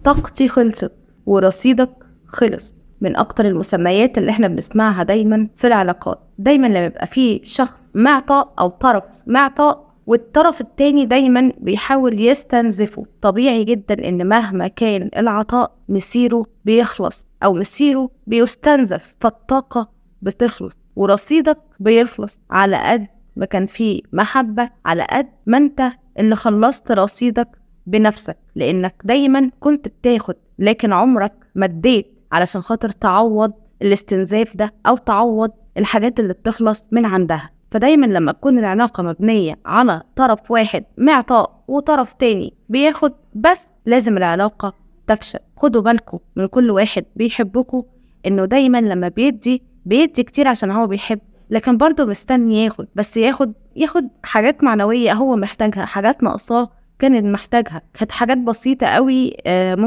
طاقتي خلصت ورصيدك خلص. من أكتر المسميات اللي احنا بنسمعها دايما في العلاقات، دايما لما يبقى فيه شخص معطاء أو طرف معطاء والطرف التاني دايما بيحاول يستنزفه، طبيعي جدا ان مهما كان العطاء مسيره بيخلص او مسيره بيستنزف، فالطاقة بتخلص ورصيدك بيخلص. على قد ما كان فيه محبة على قد ما انت اللي خلصت رصيدك بنفسك، لانك دايما كنت بتاخد لكن عمرك ما اديت علشان خاطر تعوض الاستنزاف ده او تعوض الحاجات اللي بتخلص من عندها. فدايما لما تكون العلاقة مبنية على طرف واحد معطاء وطرف تاني بياخد بس، لازم العلاقة تفشل. خدوا بالكم من كل واحد بيحبكم انه دايما لما بيدي بيدي كتير عشان هو بيحب، لكن برضه مستني ياخد، بس ياخد حاجات معنوية هو محتاجها، حاجات ناقصاه كانت محتاجها، كانت حاجات بسيطة قوي.